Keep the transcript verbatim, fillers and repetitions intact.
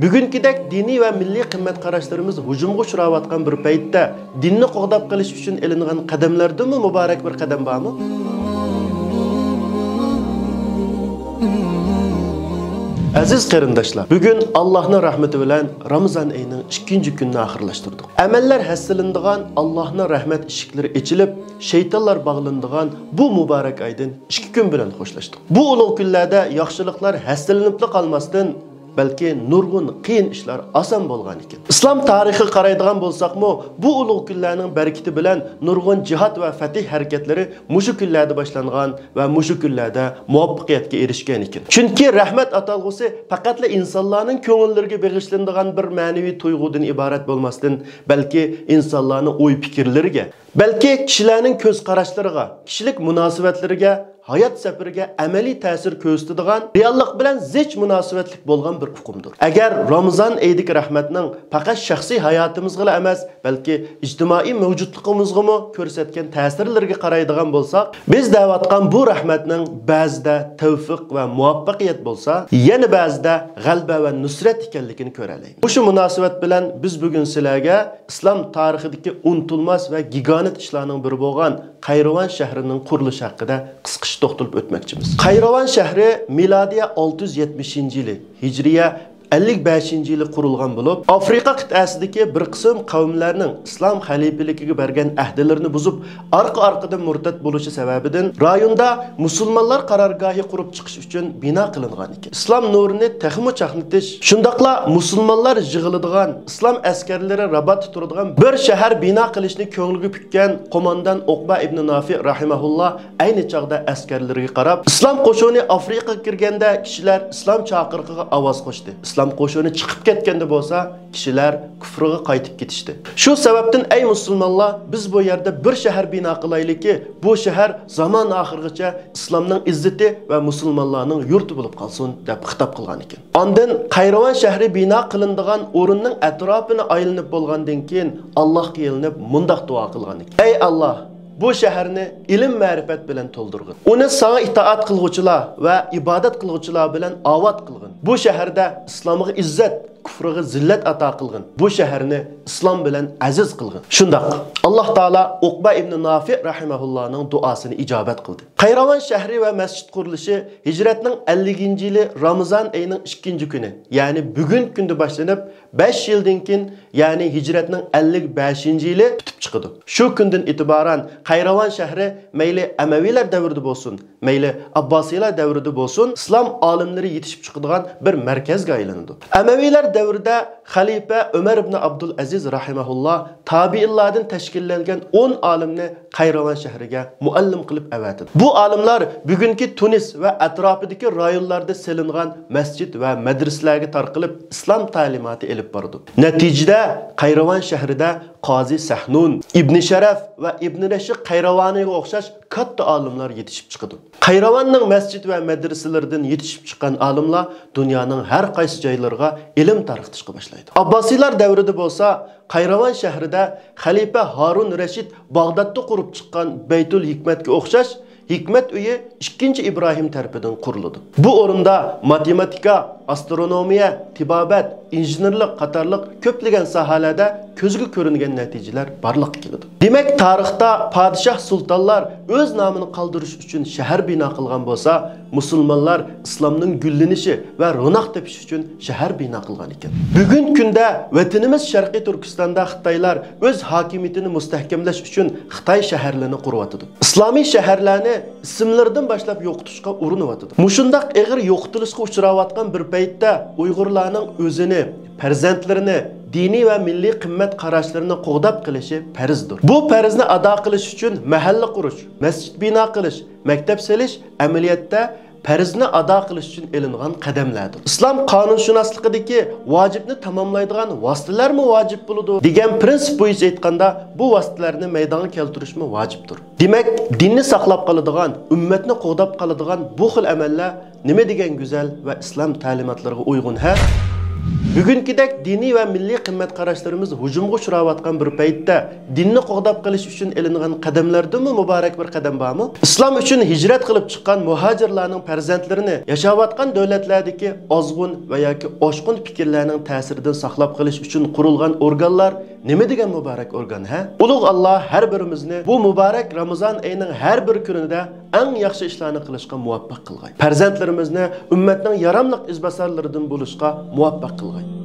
بۈگۈنكىدەك دىنىي ۋە مىللىي قىممەت قاراشلىرىمىز ھۇجۇمغا ئۇچراۋاتقان بىر پەيتتە، دىننى قوغداپ قېلىش ئۈچۈن ئېلىنغان قەدەملەردىنمۇ مۇبارەك بىر قەدەم بارمۇ؟ ئەزىز قېرىنداشلار، بۈگۈن ئاللاھنىڭ رەھمىتى بىلەن رامىزان ئېيىنىڭ ئىككىنچى كۈنىنى ئاخىرلاشتۇردۇق. ئەمەللەر ھەسسىلىنىدىغان، ئاللاھنىڭ رەھمەت ئىشىكلىرى ئېچىلىپ، شەيتانلار باغلىنىدىغان بۇ مۇبارەك ئايدىن ئىككى كۈن بىلەن خوشلاشتۇق. بۇ ئۇلۇغ كۈنلەردە ياخشىلىقلار ھەسسىلىنىپلا قالماستىن، بەلكى نۇرغۇن قىيىن ئىشلار ئاسان بولغان ئىكەن. ئىسلام تارىخىغا قارايدىغان بولساقمۇ، بۇ ئۇلۇغ كۈنلەرنىڭ بەرىكىتى بىلەن نۇرغۇن جىھاد ۋە فەتھ ھەرىكەتلىرى مۇشۇ كۈنلەردە باشلانغان ۋە مۇشۇ كۈنلەردە مۇۋەپپەقىيەتكە ئېرىشكەن ئىكەن. چۈنكى رەھمەت ئاتالغۇسى پەقەتلا ئىنسانلارنىڭ كۆڭۈللىرىگە بېغىشلىنىدىغان بىر مەنىۋى تۇيغۇدىن ئىبارەت بولماستىن، بەلكى ئىنسانلارنىڭ ئوي-پىكىرلىرىگە، بەلكى كىشىلەرنىڭ كۆز قاراشلىرىغا، كىشىلىك مۇناسىۋەتلىرىگە، ھايات سەپىرىگە ئەمەلىي تەسىر كۆرسىتىدىغان، رېئاللىق بىلەن زىچ مۇناسىۋەتلىك بولغان بىر ئۇقۇمدۇر. ئەگەر رامىزان ئېيىدىكى رەھمەتنىڭ پەقەت شەخسىي ھاياتىمىزغىلا ئەمەس، بەلكى ئىجتىمائىي مەۋجۇتلۇقىمىزغىمۇ كۆرسەتكەن تەسىرلىرىگە قارايدىغان بولساق، بىز دەۋاتقان بۇ رەھمەتنىڭ بەزىدە تەۋفىق ۋە مۇۋەپپەقىيەت بولسا، يەنە بەزىدە غەلىبە ۋە نۇسرەت ئىكەنلىكىنى كۆرەلەيمىز. مۇشۇ مۇناسىۋەت بىلەن بىز بۈگۈن سىلەرگە ئىسلام تارىخىدىكى ئۇنتۇلماس ۋە گىگانت ئىشلارنىڭ بىرى بولغان قەيرىۋان شەھىرىنىڭ قۇرۇلۇشى ھەققىدە قىسقىچە توختىلىپ ئۆتمەكچىمىز. قەيرىۋان شەھىرى مىلادىيە ئالتە يۈز يەتمىشىنچى يىلى، ھىجرىيە ئەللىك بەشىنچى يىلى قۇرۇلغان بولۇپ، ئافرىقا قىتئەسىدىكى بىر قىسىم قەۋملەرنىڭ ئىسلام خەلىپىلىكىگە بەرگەن ئەھدىلىرىنى بۇزۇپ، ئارقا-ئارقىدىن مۇرتەت بولۇشى سەۋەبىدىن، رايوندا مۇسۇلمانلار قارارگاھى قۇرۇپ چىقىش ئۈچۈن بىنا قىلىنغان ئىكەن. ئىسلام نۇرىنى تېخىمۇ چاقنىتىش، شۇنداقلا مۇسۇلمانلار يىغىلىدىغان، ئىسلام ئەسكەرلىرى راباتتا تۇرىدىغان بىر شەھەر بىنا قىلىشنى كۆڭلىگە پۈككەن قوماندان ئوقبە ئىبنى نافىئ رەھىمەھۇللا ئەينى چاغدا ئەسكەرلىرىگە قاراپ، ئىسلام قوشۇنى ئافرىقىغا كىرگەندە كىشىلەر ئىسلام چاقىرىقىغا ئاۋاز قوشتى. ئىسلام قوشۇنى چىقىپ كەتكەندە بولسا، كىشىلەر كۇفرىغا قايتىپ كېتىشتى. شۇ سەۋەبتىن، ئەي مۇسۇلمانلار، بىز بۇ يەردە بىر شەھەر بىنا قىلايلىكى، بۇ شەھەر زامان ئاخىرغىچە ئىسلامنىڭ ئىززىتى ۋە مۇسۇلمانلارنىڭ يۇرتى بولۇپ قالسۇن، دەپ خىتاب قىلغان ئىكەن. ئاندىن قەيرىۋان شەھىرى بىنا قىلىنىدىغان ئورۇننىڭ ئەتراپىنى ئايلىنىپ بولغاندىن كېيىن، ئاللاھقا يېلىنىپ مۇنداق دۇئا قىلغان ئىكەن: ئەي ئاللاھ، بۇ شەھەرنى ئىلىم-مەرىپەت بىلەن تولدۇرغىن. ئۇنى ساڭا ئىتائەت قىلغۇچىلار ۋە ئىبادەت قىلغۇچىلار بىلەن ئاۋات قىلغىن. بۇ شەھەردە ئىسلامغا ئىززەت، كۇفرىغا زىللەت ئاتا قىلغىن. بۇ شەھەرنى ئىسلام بىلەن ئەزىز قىلغىن. شۇنداق، ئاللاھ تائالا ئوقبە ئىبنى نافىئ رەھىمەھۇللانىڭ دۇئاسىنى ئىجابەت قىلدى. قەيراۋان شەھىرى ۋە مەسچىت قۇرۇلۇشى ھىجرەتنىڭ ئەللىكىنچى يىلى رامىزان ئېيىنىڭ ئىككىنچى كۈنى، يەنى بۈگۈنكى كۈندە باشلىنىپ، بەش يىلدىن كېيىن، يەنى ھىجرەتنىڭ ئەللىك بەشىنچى يىلى پۈتۈپ چىقىدۇ. شۇ كۈندىن ئېتىبارەن قەيراۋان شەھىرى مەيلى ئەمەۋىيلەر دەۋرىدە بولسۇن، مەيلى ئابباسىيلار دەۋرىدە بولسۇن، ئىسلام ئالىملىرى يېتىشىپ چىقىدىغان بىر مەركەزگە ئايلىنىدۇ. ئەمەۋىيلەر دەۋرىدە خەلىپە ئۆمەر ئىبنى ئابدۇل ئەزىز رەھىمەھۇللا تابىئىنلاردىن تەشكىللەنگەن ئون ئالىمنى قەيراۋان شەھىرىگە مۇئەللىم قىلىپ ئەۋەتىدۇ. بۇ ئالىملار بۈگۈنكى تۇنىس ۋە ئەتراپىدىكى رايونلاردا سېلىنغان مەسچىت ۋە مەدرىسىلەرگە تارقىلىپ، ئىسلام تەلىماتى ئېلىپ بارىدۇ. نەتىجىدە، قەيراۋان شەھىرىدە قازى سەھنۇن، ئىبنى شەرەف ۋە ئىبنى رەشىد قەيراۋانىغا ئوخشاش كاتتا ئالىملار يېتىشىپ چىقىدۇ. قەيراۋاننىڭ مەسچىت ۋە مەدرىسىلىرىدىن يېتىشىپ چىققان ئالىملار دۇنيانىڭ ھەر قايسى جايلىرىغا ئىلىم تارقىتىشقا باشلايدۇ. ئابباسىيلار دەۋرىدە بولسا، قەيراۋان شەھىرىدە خەلىپە ھارۇن رەشىد باغدادتا قۇرۇپ چىققان بەيتۇل ھېكمەتكە ئوخشاش ھېكمەت ئۆيى ئىككىنچى ئىبراھىم تەرىپىدىن قۇرۇلىدۇ. بۇ ئورۇندا ماتېماتىكا، ئاسترونومىيە، تېبابەت، ئىنژېنېرلىق قاتارلىق كۆپلىگەن ساھەلەردە كۆزگە كۆرۈنگەن نەتىجىلەر بارلىققا كېلىدۇ. دېمەك، تارىختا پادىشاھ سۇلتانلار ئۆز نامىنى قالدۇرۇش ئۈچۈن شەھەر بىنا قىلغان بولسا، مۇسۇلمانلار ئىسلامنىڭ گۈللىنىشى ۋە روناق تېپىشى ئۈچۈن شەھەر بىنا قىلغان ئىكەن. بۈگۈنكى كۈندە ۋەتىنىمىز شەرقىي تۈركىستاندا خىتايلار ئۆز ھاكىمىيىتىنى مۇستەھكەملەش ئۈچۈن خىتاي شەھەرلىرىنى قۇرۇۋاتىدۇ. ئىسلامىي شەھەرلەرنى ئىسىملىرىدىن باشلاپ يوقىتىشقا ئۇرۇنۇۋاتىدۇ. مۇشۇنداق ئېغىر يوقىتىلىشقا ئۇچراۋاتقان بىر پەيتتە ئۇيغۇرلارنىڭ ئۆزىنى، پەرزەنتلىرىنى، دىنىي ۋە مىللىي قىممەت قاراشلىرىنى قوغداپ قېلىشى پەرزدۇر. بۇ پەرزنى ئادا قىلىش ئۈچۈن مەھەللە قۇرۇش، مەسچىت بىنا قىلىش، مەكتەپ سېلىش ئەمەلىيەتتە پەرزنى ئادا قىلىش ئۈچۈن ئېلىنغان قەدەملەردۇر. ئىسلام قانۇنشۇناسلىقىدىكى ۋاجىپنى تاماملايدىغان ۋاسىتىلەرمۇ ۋاجىپ بولىدۇ دېگەن پىرىنسىپ بويىچە ئېيتقاندا، بۇ ۋاسىتىلەرنى مەيدانغا كەلتۈرۈشمۇ ۋاجىپتۇر. دېمەك، دىننى ساقلاپ قالىدىغان، ئۈممەتنى قوغداپ قالىدىغان بۇ خىل ئەمەللەر نېمە دېگەن گۈزەل ۋە ئىسلام تەلىماتلىرىغا ئۇيغۇن ھە! بۈگۈنكىدەك دىنىي ۋە مىللىي قىممەت قاراشلىرىمىز ھۇجۇمغا ئۇچراۋاتقان بىر پەيتتە، دىننى قوغداپ قېلىش ئۈچۈن ئېلىنغان قەدەملەردىنمۇ مۇبارەك بىر قەدەم بارمۇ؟ ئىسلام ئۈچۈن ھىجرەت قىلىپ چىققان مۇھاجىرلارنىڭ پەرزەنتلىرىنى ياشاۋاتقان دۆلەتلەردىكى ئازغۇن ۋە ياكى ئاشقۇن پىكىرلەرنىڭ تەسىرىدىن ساقلاپ قېلىش ئۈچۈن قۇرۇلغان ئورگانلار نېمە دېگەن مۇبارەك ئورگان، ھە؟ ئۇلۇغ ئاللا ھەر بىرىمىزنى بۇ مۇبارەك رامىزان ئېيىنىڭ ھەر بىر كۈنىدە ئەڭ ياخشى ئىشلارنى قىلىشقا مۇۋەپپەق قىلغاي. پەرزەنتلىرىمىزنى ئۈممەتنىڭ ياراملىق ئىزباسارلىرىدىن بولۇشقا مۇۋەپپەق قىلغاي.